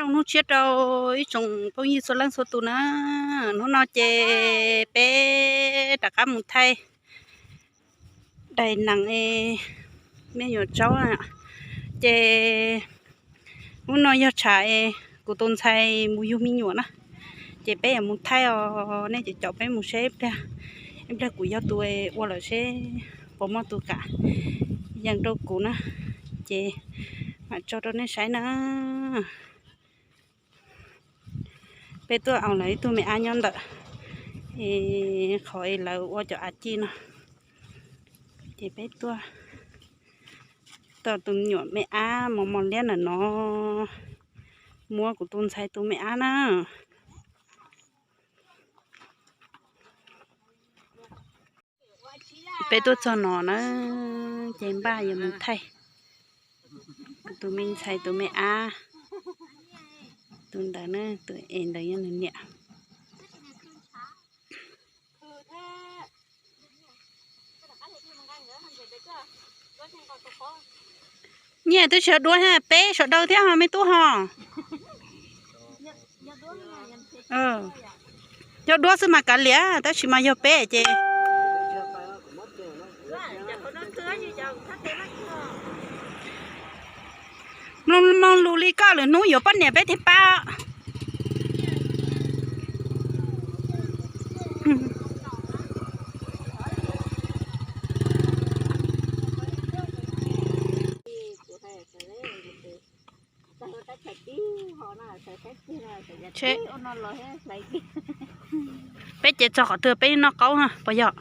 Hnub tshiab rau ib tsoom phooj ywg txhua leej txhua tus na. Hnub no ces peb rov qab mus thaij daim nees es me nyuam tsaub na. Ces hnub no yog tshav es kuv tus ntxhais mus yug me nyuam na, ces peb yuav mus thaij os. Nej caum caum peb mus seb ib pliag, ib pliag kuv yog tus ua lawm seb puas muaj tus kam yees rau kuv na, ces mam tso rau nej saib na. Peb tuaj au lawv ib tug me ab nyob ntawm es qhov es lawv ua cov av ci no, ces peb tuaj tau tus me nyuam me ab mos mos liab ntawm no, muab kuv tus ntxhais tus me ab na. Peb tuaj txog no na, ces npaj yuav mus thaij kuv tus me ntxhais tus me ab, tus ntawd na, tus es ntawd yog nws niam. Nyiaj twb tsis yog duab, peb sawv daws thiab ho me tub ho. Yog duab xwb mas kav liam, tab sis mas yog peb ces mloog lus li koj lwm hnub yuav poj niam peb thiaj pab. Peb ces txog qhov twg peb noj qaub puas yog?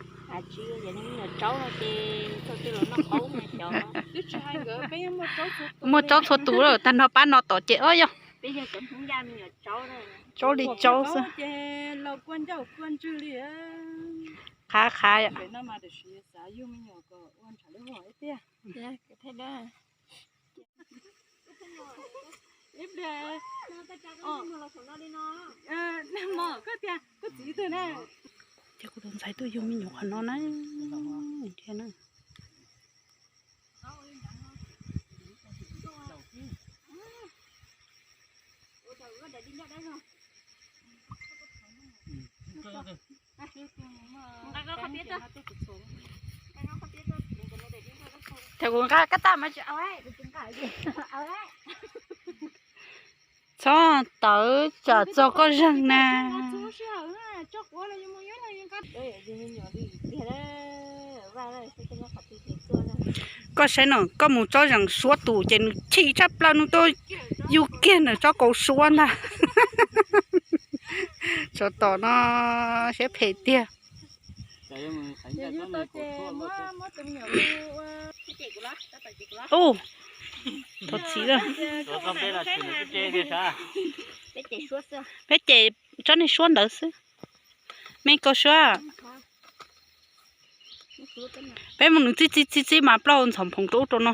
Muaj tsaub txhua tus lawm, tag nrho pab no tom ces o yog. Tsaub li tsaub xwb. Qhav qhav. Ces kuv tus ntxhais tuaj yug me nyuam qhov no na. Thaum kuv nqa kab taj mas tsis au. Txhob tawv tsam txog koj zeeg na. Koj saib no, koj mus tsob zeem suab tus ces nws chim tshaj plaws, nws tuaj yug kiag ntawm tsob kauv suab ntag. Tsov tom no siab phem tiag. Ub, thov txim lawm. Peb ces tsob niag suab ntawd xwb. Me kauv suab. Peb mus nws txib txib txib txib mas plaub hau ntxhov phoov rau ub rau no.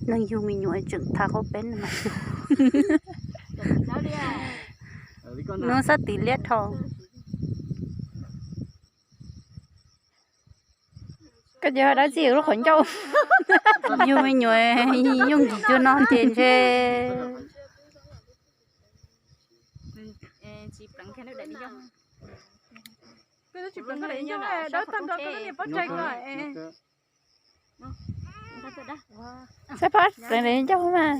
Neeg yug me nyuam tseem thav qau peb mas yug. Nws xab tis liab dhau. Koj ces dab tsi lub qhov ncauj. Yug me nyuam yooj yim cuag no ces ntshe. Saib pab pleev daim ncauj mas.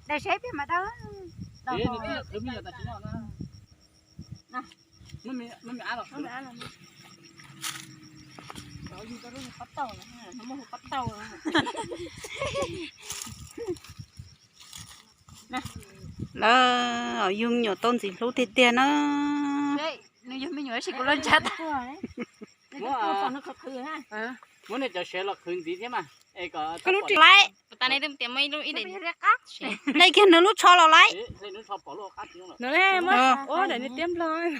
Daim sev tiag mas dawb. Lawv yug me nyuam tau ntxim hlub tiag tiag na. Muab nej cov sev los qhwv ntxiv thiab mas. Koj lub ris lawm. Leej kiag nws lub tsho los lawm.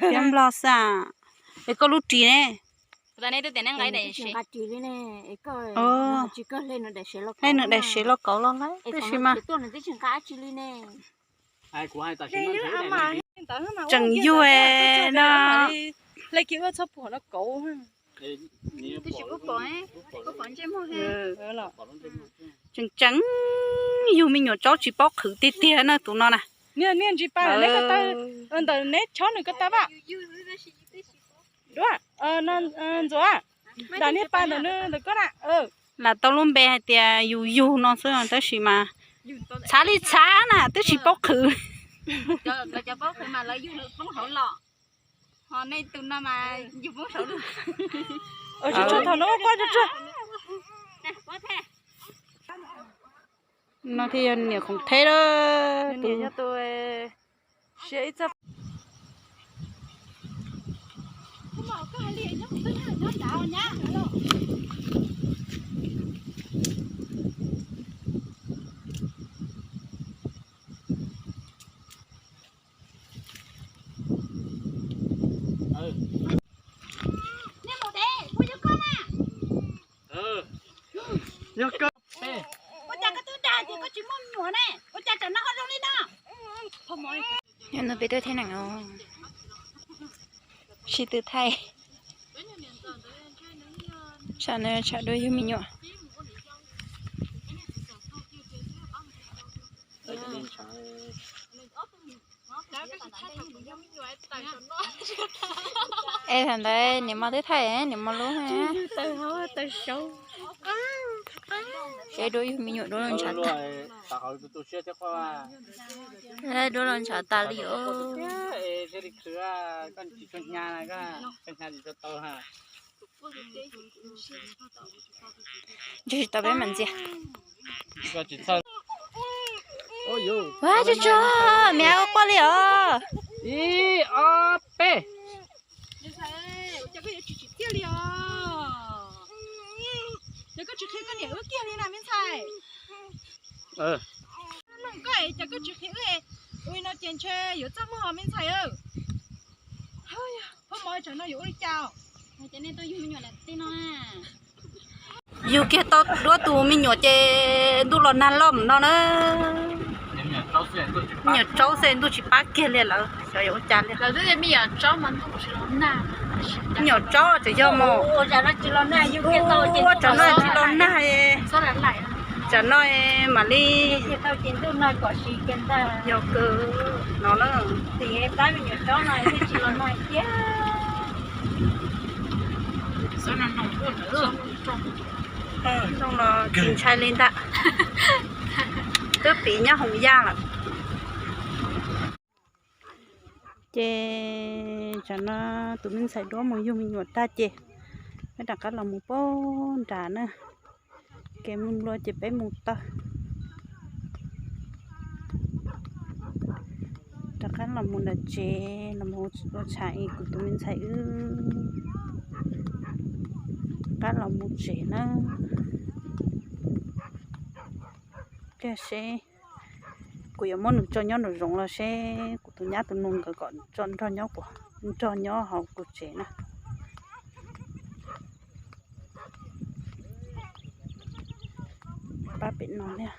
Tiab nplog xwb. Es koj lub ris ne? Hle nws daim sev los kauv los lawm tab sis mas. Tseem yug no. Tseem tseem yug me nyuam tsaub tsis paub qhwv tiag tiag na tus no na. Niag ntsis pa neb ko taw, ntawm neb chob nws ko taw vaj. Ntxuav, ntawm niag pa ntawm nws ntawm ko na. Lam tau lub npe hais tias yus yug no xwb tab sis mas txhav li txhav na twb tsis paub qhwv. No thiaj yog niam khoom theb lawm. Ua cas koj twb dag tias koj tsis muaj me nyuam ne, ua cas tsam no ho zoo li no? Peb twb thaij neeb os, sib tw thaij, tsam no tsam dua yug me nyuam. Es thaum ntawd niam mos twb thaij niam mos lub, es dua yug me nyuam dua los ntshav tas, dua los ntshav tas li os. Ntshe tsis tau peb mam ntxias. Ua tsuag tsuag, me ab quaj li os. Ib ob peb. Ces koj tsis qhia koj niam wb kiag li na me ntxhais. Koj es ces koj tsis qhia wb, ua li no ces ntshe yuav txaj muag me ntxhais. Phob mov tsam no yuav ua li cas? Yug kiag tau duab tus me nyuam ces ntuj los nag loj mus no na. Me nyuam tsaub xwb ntuj tsis pab kiag li lawm xyov yuav ua cas li. Me nyuam tsaub tseem yog mus ua tsam no tsis los nag, tsam no mam li yog kawg no na. Zoo los tsis ntshai li ntag, twb piv nyob hoom yaj lawm. Ces tsam no tus me ntxhais duab mus yug me nyuam tag ces peb rov qab los mus pab nram na. Kev mus nplua ces peb mus tau. Rov qab los mus nram tsev los mus ua tshav es kuv tus me ntxhais wb qab los mus tsev na. Tiag seb kuv yuav muab nws tso nyob nraum zoov los seb kuv tus nyab tus nus nkawd kom tso nrog nyob, nrog nyob hauv kuv tsev na. Pab pem no thiab.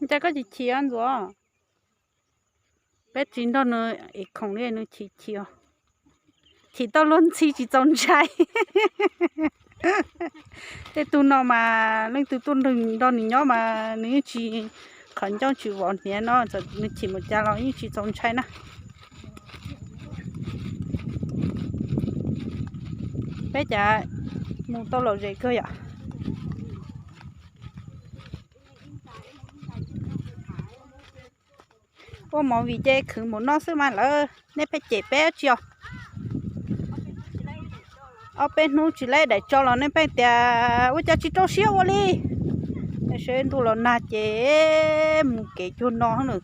Cas koj chim chim ntxuav? Peb tsis nrog nws ev khoom li nws chim chim. Chim tau luag ntxhi tsis txaus ntshai. Tej tug no mas leej twg tuaj nrog nws nyob mas nws yeej tsis, qhov ncauj tsis vov hniav no, txawm nws chim mus cas los yeej tsis txaus ntshai na. Peb cas mus tau lom zem kawg yom. Ua movie ces khwv mus no xwb mas lawv, nej pheej cem peb tsi os. Ob peb hnub tsis lab daim tso los nej pheej tias ua cas tsis rau siab ua li. Nej saib ntuj los nag ces mus kev cuag no lawm.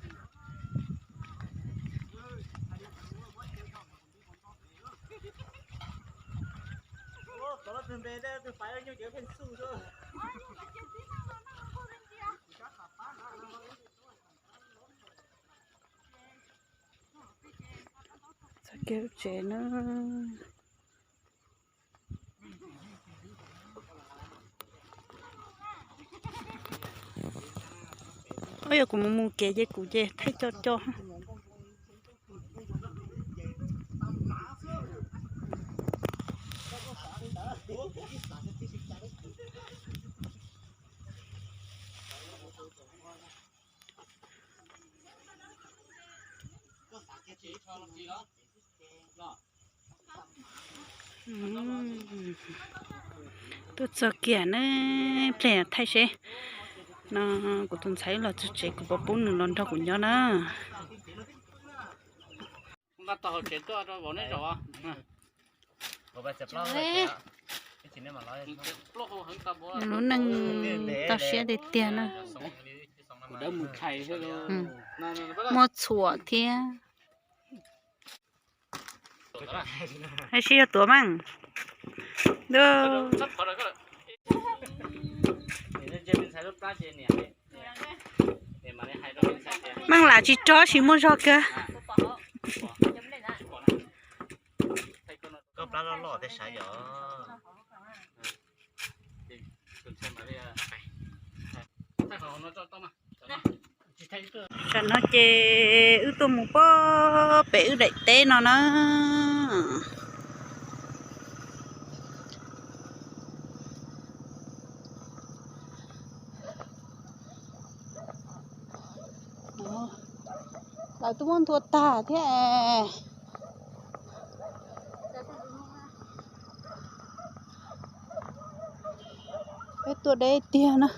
Txog kiag lub tsev na. Ua yog kuv mus mus kev ces kuv ces thaij co co. Tuaj txog kiag ne, pliag thaij seb no kuv tus ntxhais los txog tsev kuv puas pub nws los nrog kuv nyob na. Lub neej toj siab tiag tiag na. Muaj txhuam thiab. Hais sib yog tuav mas. Meej lam tsis rov tsis muaj zog kawg. Tam no ces wb tuaj mus pem wb daim teb no na. Lawv twb muab nthua tag thiab. Peb tuaj deb tiag na.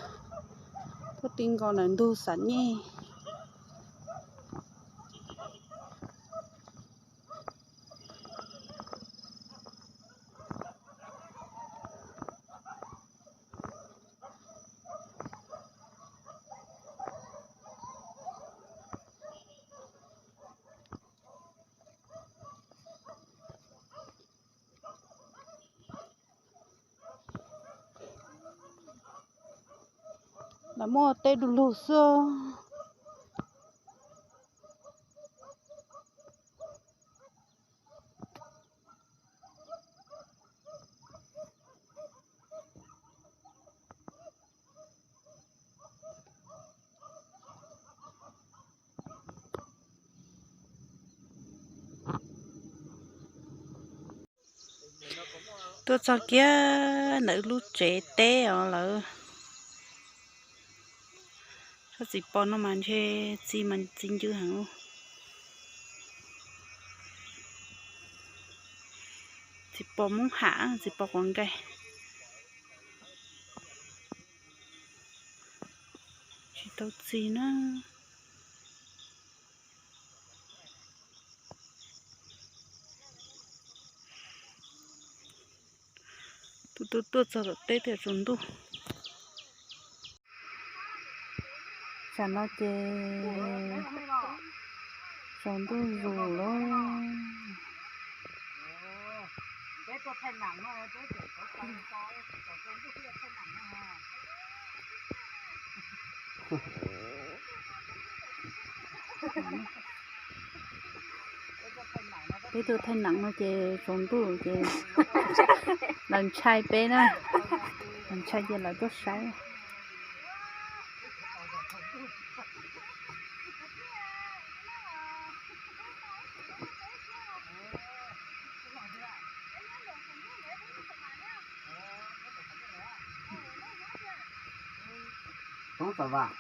Tuaj ti nkaus ntawm ntug xam nyej. Lawv muaj teb du lug xwb. Tuaj txog kiag ntawm lub tsev teb os lawm. Tsob txiv pos no mas ntshe txi mas txi ncw heev. Txiv pos Hmoob Ham, txiv pos quav nkaus. Tsis tau txi na. Tus tuaj tuaj txog tom teb tias tsaus ntuj. Tsam no ces tsaus ntuj zus lawm. Peb tuaj thaij nam no ces tsaus ntuj ces lawv ntshai peb na, lawv ntshai ces lawv tuaj saib. Hmoob Xav Vas.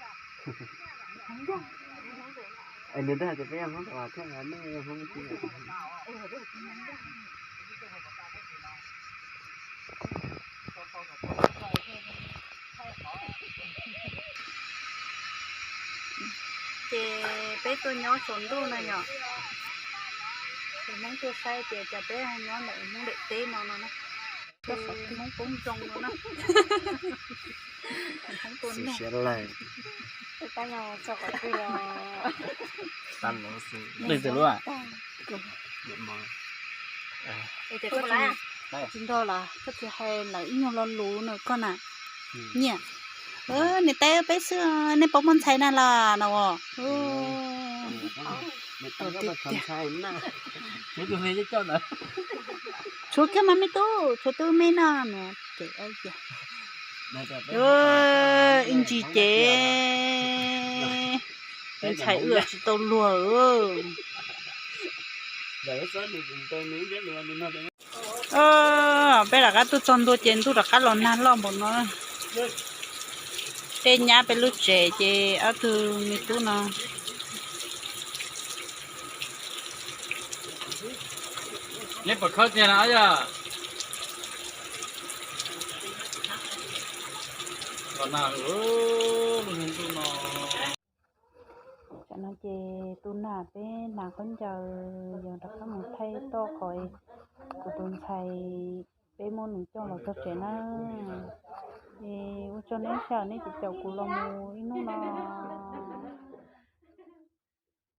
Es nws twb hais tias peb yog Hmoob Xav Vas thiab, nej yog Hmoob Xav Vas. Ces peb tuaj nyob tsaus ntuj no yom, ces Hmoob tuaj saib tias cas peb nyob ntawm Hmoob daim teb no no na. Hmoob poob zoo no na. Hmoob tuaj nug. Siab lawm. Tab no txog qhov twg los? Tab no xwb. Leej twg lub? Tsis nrog los koj tsis hais lawv ib nyuag lo lus no koj na. Nyiaj. Niam tais peb xwb, nej puas muaj ntxhais na los no. Tshuav kiag mas me tub, tshuav tub me no. Ib ntsis ces tus ntxhais wb tsis tau luag. Peb rov qab tuaj txog ntua ces ntuj rov qab los nag loj npaum no. Tej nyab peb lub tsev ces ob tug me tub no. Neb puas khawb tiag na yog? Los nag lub ntuj no. Tam no ces tu nag peb hnav khaub ncaws yog rov qab mus thaij toj qhov kuv tus ntxhais peb muab nws coj los txog tsev na. Es ua tsaug nej sawv nej caum kuv los mus ib hnub no.